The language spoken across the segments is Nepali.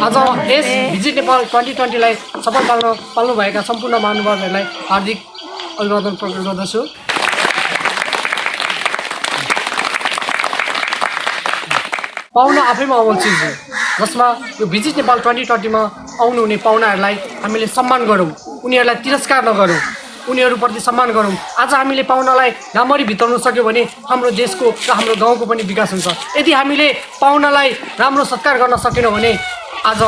आज यस भिजिट नेपाल 2020 लाई सफल पाल्नुभएका सम्पूर्ण महानुभावहरूलाई हार्दिक अभिवादन प्रकट गर्दछु। पाहुना आफैमा अमल चिज हो, जसमा यो भिजिट नेपाल 2020 मा आउनुहुने पाहुनाहरूलाई हामीले सम्मान गरौँ, उनीहरूलाई तिरस्कार नगरौँ, उनीहरूप्रति सम्मान गरौँ। आज हामीले पाहुनालाई राम्ररी भित्राउन सक्यो भने हाम्रो देशको र हाम्रो गाउँको पनि विकास हुन्छ। यदि हामीले पाहुनालाई राम्रो सत्कार गर्न सकेनौँ भने आज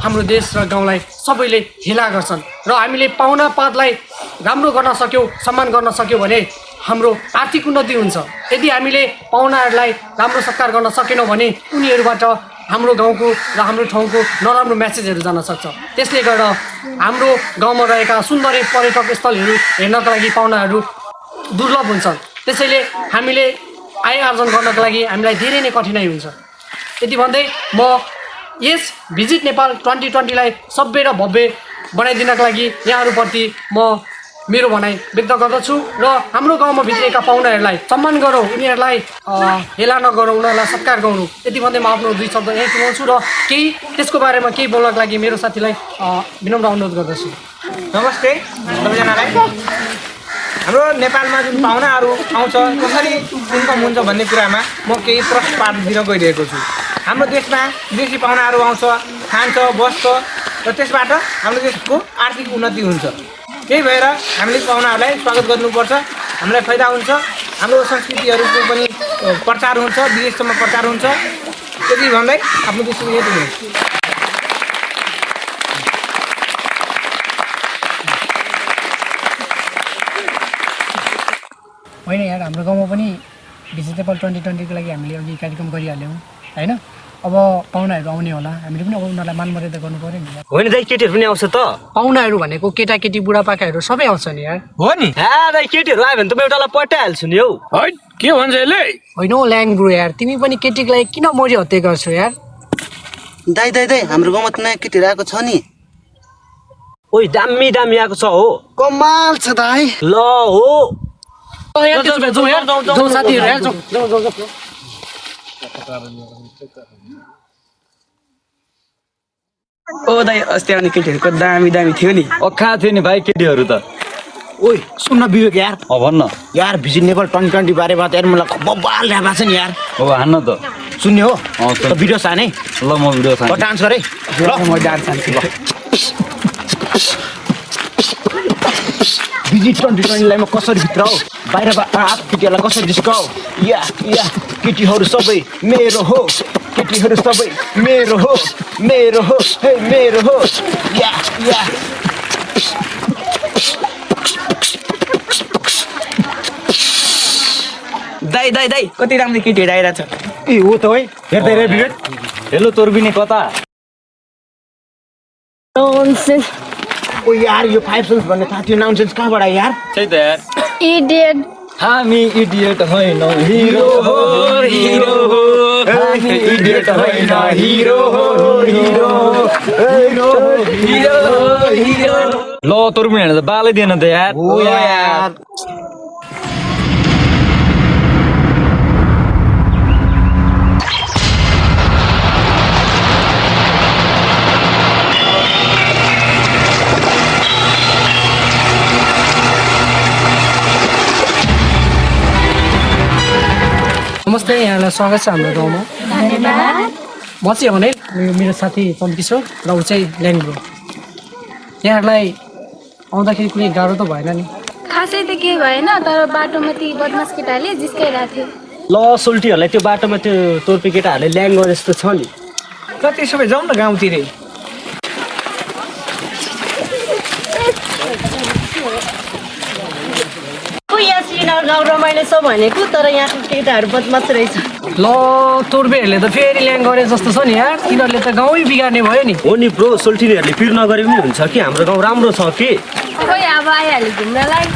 हाम्रो देश र गाउँलाई सबैले हेला गर्छन्। र हामीले पाहुनापातलाई राम्रो गर्न सक्यौँ, सम्मान गर्न सक्यौँ भने हाम्रो आर्थिक उन्नति हुन्छ। यदि हामीले पाहुनाहरूलाई राम्रो सत्कार गर्न सकेनौँ भने उनीहरूबाट हाम्रो गाउँको र हाम्रो ठाउँको नराम्रो मेसेजहरू जान सक्छ। त्यसले गर्दा हाम्रो गाउँमा रहेका सुन्दर पर्यटक स्थलहरू हेर्नका लागि पाहुनाहरू दुर्लभ हुन्छन्। त्यसैले हामीले आय आर्जन गर्नका लागि हामीलाई धेरै नै कठिनाइ हुन्छ। यति भन्दै म यस भिजिट नेपाल 2020 लाई सभ्य र भव्य बनाइदिनका लागि यहाँहरूप्रति म मेरो भनाइ व्यक्त गर्दछु र हाम्रो गाउँमा भित्रिएका पाहुनाहरूलाई सम्मान गरौँ, उनीहरूलाई हेला नगरौँ, उनीहरूलाई सत्कार गरौँ। यति भन्दै म आफ्नो दुई शब्द यहीँ टुङ्गाउँछु र केही त्यसको बारेमा केही बोल्नको लागि मेरो साथीलाई विनम्र अनुरोध गर्दछु। नमस्ते सबैजनालाई। हाम्रो नेपालमा जुन पाहुनाहरू आउँछ कसरी इन्कम हुन्छ भन्ने कुरामा म केही प्रश्न पाठ दिन गइरहेको छु। हाम्रो देशमा विदेशी पाहुनाहरू आउँछ, खान्छ, बस्छ र त्यसबाट हाम्रो देशको आर्थिक उन्नति हुन्छ। त्यही भएर हामीले पाहुनाहरूलाई स्वागत गर्नुपर्छ, हामीलाई फाइदा हुन्छ, हाम्रो संस्कृतिहरूको पनि प्रचार हुन्छ, विदेशसम्म प्रचार हुन्छ। त्यति भन्दै आफ्नो देशको यति हो। होइन यार, हाम्रो गाउँमा पनि भिजिट नेपाल 2020 को लागि हामीले अघि कार्यक्रम गरिहाल्यौँ होइन। अब पाहुनाहरू आउने होला, हामीले पनि अब उनीहरूलाई मान मर्यादा गर्नु पऱ्यो नि। होइन दाइ, केटीहरू पनि आउँछ त। पाहुनाहरू भनेको केटाकेटी बुढापाकाहरू सबै आउँछ नि यार। हो नि, दाइ केटीहरू आयो भने त म एउटालाई पटाइहाल्छु नि हौ। है के भन्छ यसले? होइन हौ ल्याङ ब्रो यार, तिमी पनि केटीको लागि किन मरि हत्या गर्छौ यार? दाइ दाइ दाइ हाम्रो गाउँमा त नयाँ केटीहरू आएको छ नि। ओइ दामी दामी आएको छ हो। कमाल छ दाइ। ल हो साथीहरू यार, ओ दाइ अस्ति आउने केटीहरूको दामी दामी थियो नि। अखा थियो नि भाइ केटीहरू त। ओइ सुन्न विवेक यार, भन्न यार भिजिट नेपाल 2020 बारेमा त यार मलाई बब्बाल ल्याएको छ नि यार। हो हान्न त। सुन्ने हो सुन। त भिडियो साने ल म भिडियो ल डान्स गरे ल म डान्स हान्छु। भिजिट 2020 लाई म कसरी भित्र हो, बाहिर केटीहरूलाई कसरी जिस्काऊ। या या केटीहरू सबै मेरो हो, केटीहरू सबै मेरो हो, मेरो हो, हे मेरो हो। या या दाइ दाइ दाइ कति राम्रो केटीहरू आइरहेको छ। ए हो त है, हेर्दै रे विवेक। हेलो तोर्बिने कता? ओ यार यो 5 सेन्स भन्ने थाहा थियो, नाउन्सेन्स कहाँबाट आयो यार? त्यही त यार, इडियट। हामी इडियट होइनौ, हिरो हो हिरो हो। हामी इडियट होइन, हिरो हो हिरो हिरो हिरो हिरो। ल तोर्बिने त बालै दिएन त यार। हो यार। नमस्ते, यहाँलाई स्वागत छ हाम्रो गाउँमा। धन्यवाद। म चाहिँ भने मेरो साथी चम्किशोर र ऊ चाहिँ ल्याङ ब्रो। यहाँहरूलाई आउँदाखेरि कुनै गाह्रो त भएन नि? खासै त केही भएन, तर बाटोमा ती बदमास केटाले जिस्काइरहेको थियो। ल सोल्टीहरूलाई त्यो बाटोमा त्यो तोर्पी केटाहरूले ल्याङ गरे जस्तो छ नि। र त्यसो भए जाउँ न गाउँतिरै। यहाँ श्रीनगर गाउँ रमाइलो छ भनेको, तर यहाँको केटाहरू बदमास रहेछ। ल तोर्बेहरूले त फेरि ल्याङ गरे जस्तो छ नि यार, तिनीहरूले त गाउँै बिगार्ने भयो नि। हो नि ब्रो, सोल्टीहरूले पिर नगरे पनि हुन्छ कि, हाम्रो गाउँ राम्रो छ कि। खोइ अब आइहाल्यो घुम्नलाई।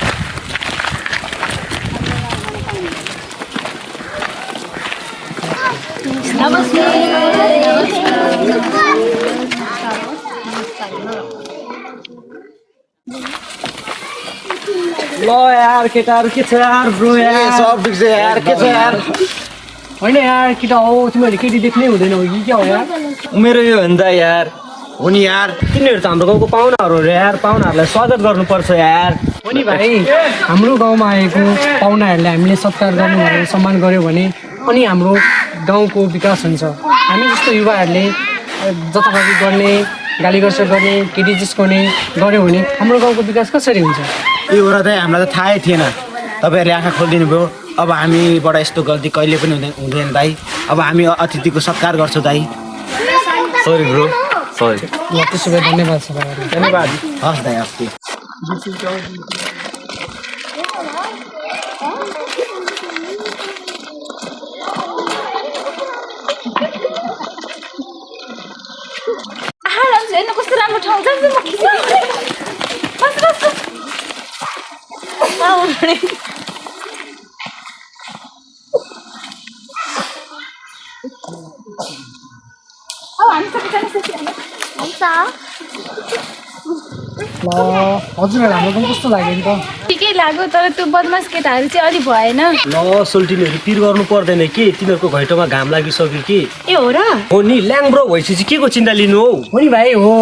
नमस्ते। ल यार केटाहरू के छ यार ब्रो यार? सब ठिक छ यार, के छ यार? होइन यार केटा हो, तिमीहरूले केटी देख्नै हुँदैन हो कि क्या हो यार? मेरो यो भन्दा यार हो नि यार तिनीहरू त हाम्रो गाउँको पाहुनाहरू हो यार पाहुनाहरूलाई स्वागत गर्नुपर्छ यार हो नि भाइ हाम्रो गाउँमा आएको पाहुनाहरूलाई हामीले सत्कार गर्नु भने सम्मान गऱ्यो भने अनि हाम्रो गाउँको विकास हुन्छ हामी जस्तो युवाहरूले जताभावी गर्ने गाली गर्छ गर्ने केटी जिस्काउने गऱ्यो भने हाम्रो गाउँको विकास कसरी हुन्छ यो कुरा चाहिँ हामीलाई त थाहै थिएन तपाईँहरूले आँखा खोलिदिनु भयो अब हामीबाट यस्तो गल्ती कहिले पनि हुँदैन दाइ अब हामी अतिथिको सत्कार गर्छौँ दाइ सरी ब्रो सरी ल त्यसो भए धन्यवाद छ भाइहरू धन्यवाद हस् दाइ हस् हेर्न कस्तो राम्रो ठाउँ छ म खिचिदिन्छु बस बस हामी सबैजना हुन्छ ल हजुरहरू हाम्रो गाउँ कस्तो लाग्यो नि त ठिकै लाग्यो तर त्यो बदमास केटाहरू चाहिँ अलि भएन ल सोल्टिनीहरू पिर गर्नु पर्दैन कि तिनीहरूको घैँटोमा घाम लागिसक्यो कि ए हो र हो नि ल्याङ्ब्रो भएपछि के को चिन्ता लिनु हो नि भाइ हो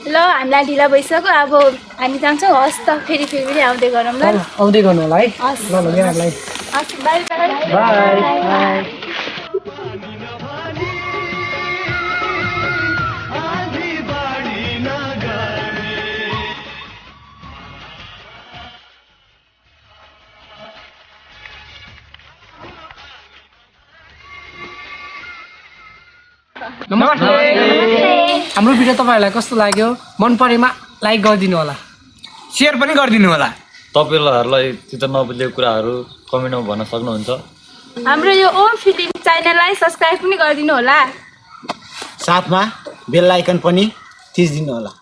ल हामीलाई ढिला भइसक्यो अब हामी जान्छौँ हस् त फेरि आउँदै गरौँ ल आउँदै गर्नु होला है हस् ल यहाँहरूलाई हस् बाई बाई बाई नमस्ते हाम्रो भिडियो तपाईँहरूलाई कस्तो लाग्यो मन परेमा लाइक गरिदिनु होला सेयर पनि गरिदिनु होला तपाईँहरूलाई त्यो नबुझेको कुराहरू कमेन्टमा भन्न सक्नुहुन्छ हाम्रो यो ओम फिल्म च्यानललाई सब्सक्राइब पनि गरिदिनु होला साथमा बेल आइकन पनि थिचिदिनु होला